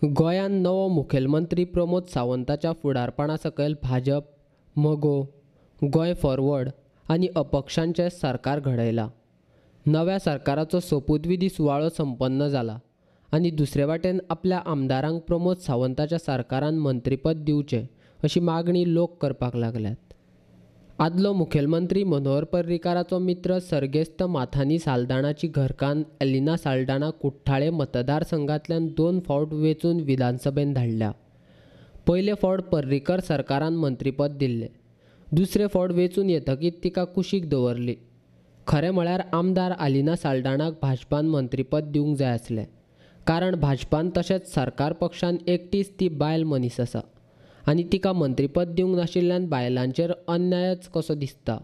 गोंयांत नवो मुखेलमंत्री प्रमोद सावंताच्या फुडारपणा सकयल भाजप, मगो, गोंय फॉरवर्ड आनी अपक्षांचें सरकार घडयलां. नव्या सरकाराचो सोपूतविधी सुवाळो संपन्न जाला आनी दुसरे वाटेन आपल्या आमदारांक प्रमोद सावंताच्या सरकारान मंत्रीपद दिवचें अशी मागणी लोक करपाक लागल्यात. आदलो मुखेलमंत्री मनोहर पर्रीकाराचो मित्र सर्गेस्त माथानी साल्दाणाची घरकान्न एलिना साल्दाणा कुठ्ठाळे मतदारसंघांतल्यान 2 फावट वेंचून विधानसभेन धाडल्या. पयले फावट पर्रीकर सरकारान मंत्रीपद दिल्लें, दुसरे फावट वेंचून येतकीच तिका कुशीक दवरली. खरें म्हळ्यार आमदार आलिना साल्दाणाक भाजपान मंत्रीपद दिवंक जाय आसलें, कारण भाजपान तशेंच सरकार पक्षान एकटीच ती बायल मनीस आसा आनी तिका मंत्रीपद दिवंक नाशिल्ल्यान बायलांचेर अन्यायच कसो दिसता.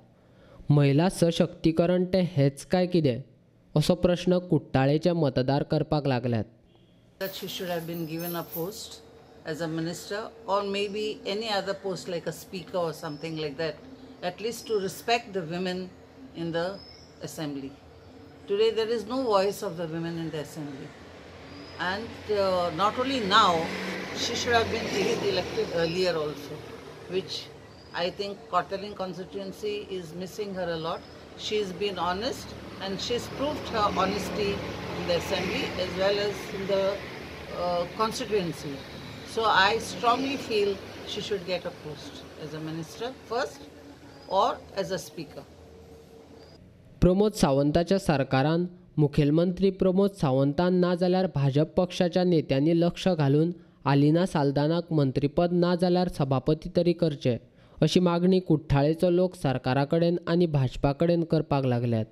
महिला सशक्तीकरण तें हेंच काय कितें असो प्रश्न कुठ्ठाळेचे मतदार करपाक लागल्यात. That she should have been given a post as a minister or maybe any other post like a speaker or something like that, at least to respect the women in the assembly. Today there is no voice of the women in the assembly. And not only now, she should have been elected earlier also, which I think Cortalim constituency is missing her a lot. She's been honest and she's proved her honesty in the assembly as well as in the constituency. So I strongly feel she should get a post as a minister first or as a speaker. Pramod सावंताच्या सरकारान मुखेलमंत्री प्रमोद सावंतान ना जाल्यार भाजप पक्षाच्या नेत्यांनी लक्ष घालून आलिना साल्दानाक मंत्रीपद ना जाल्यार सभापती तरी करचें अशी मागणी कुठ्ठाळेचो लोक सरकारा कडेन आनी भाजपा कडेन करपाक लागल्यात.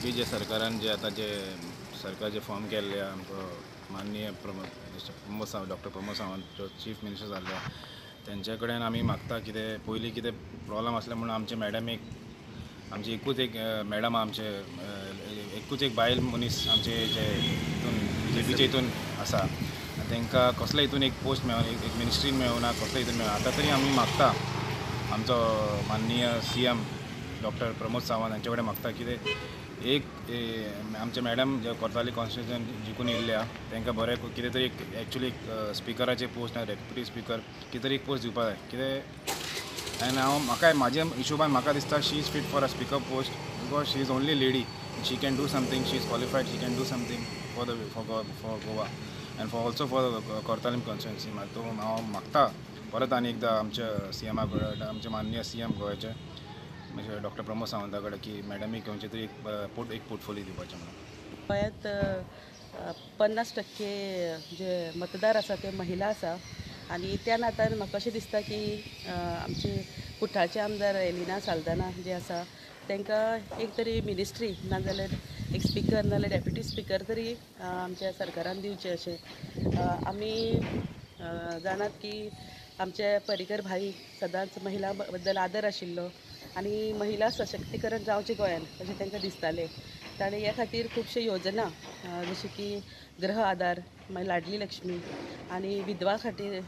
जे सरकारान जे आतां जे सरकार जे फॉर्म केल्ले आमकां माननीय प्रमोद सावंत, डॉक्टर प्रमोद सावंत जो चीफ मिनिस्टर जाल्ले तेंचे कडेन आमी मागता कितें पयलीं कितें प्रॉब्लम आसलें म्हणून आमचे मॅडमीक आमची एकूच एक मॅडम आमचे एकूच एक बायल मनीस आमचे जे हितून बीजेपीचे हितून आसा तांकां कसले हितून एक पोस्ट मेळना, एक मिनिस्ट्रीन मेळना, कसले हितून मेळना. आतां तरी आमी मागता आमचो माननीय CM doctor Pramod Sawant हांचे कडेन मागता कितें एक आमचे मॅडम जे कोर्ताली कॉन्स्टिट्युएन्सी जिखून येयल्ल्या तांकां बरें कितें तरी एक एक्चुली एक स्पिकराचे पोस्ट ना डेप्युटी स्पिकर कितें तरी एक पोस्ट दिवपाक जाय कितें. आनी हांव म्हाका म्हाज्या हिशोबान म्हाका दिसता she is fit for a speaker post because she is only lady, she can do something, she is qualified, she can do something for the for Goa and for also for Cortalim constituency. तो हांव मागता परत आनी एकदां आमच्या सीएमा कडेन, आमचे माननीय सीएम गोंयचे म्हणजे डॉक्टर प्रमोद सावंता कडेन की मॅडमीक खंयचे तरी एक पोर्टफोलियो दिवपाचें म्हणून. गोंयांत 50% जे मतदार आसा ते महिला आसा आनी त्या नात्यान म्हाका अशें दिसता की आमचे कुठ्ठाळचे आमदार एलिना साल्दाना जे आसा तांकां एक तरी मिनिस्ट्री नाजाल्यार एक स्पिकर नाजाल्यार डेप्युटी स्पिकर तरी आमच्या सरकारान दिवचें अशें. आमी जाणात की आमचे पर्रीकर भाई सदांच महिला बद्दल आदर आशिल्लो आनी महिला सशक्तीकरण जावचें गोंयान अशें तांकां दिसतालें. ताणें ह्या खातीर खुबश्यो योजना जशें की गृह आदार, मागीर लाडली लक्ष्मी आनी विधवा खातीर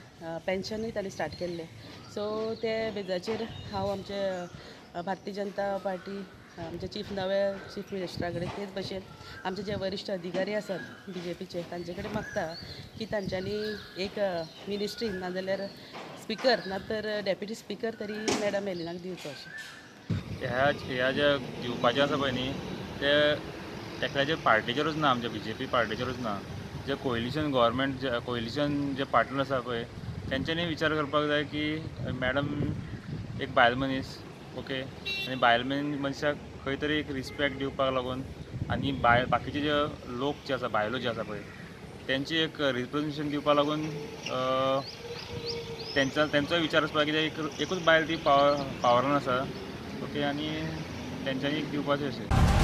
पेन्शनूय ताणें स्टार्ट केल्लें. सो ते बेजाचेर हांव आमचे भारतीय जनता पार्टी आमचे चीफ नवे चीफ मिनिस्टरा कडेन तेच भशेन आमचे जे वरिश्ठ अधिकारी आसात बीजेपीचे तांचे कडेन मागता की तांच्यांनी एक मिनिस्ट्री नाजाल्यार स्पिकर ना तर डेप्युटी स्पिकर तरी मॅडम एलिनाक दिवचो अशें. ह्या जे दिवपाचें आसा पळय न्ही ते एकल्याचे पार्टीचेरूच ना, आमच्या बीजेपी पार्टीचेरूच ना, जे कोएलिशन गव्हर्मेंट जे कोएलिशन जे पार्टनर आसा पळय तेंच्यांनी विचार करपाक जाय की मॅडम एक बायल मनीस ओके आनी बायल मनशाक खंय तरी एक रिस्पेक्ट दिवपाक लागून आनी बायल बाकीचे जे लोक जे आसा बायलो जे आसा पळय तेंची एक रिप्रेजेंटेशन दिवपाक लागून तेंचो विचार आसपाक कित्याक एकूच बायल ती पावरान आसा ओके आनी तेंच्यांनी एक दिवपाचें अशें.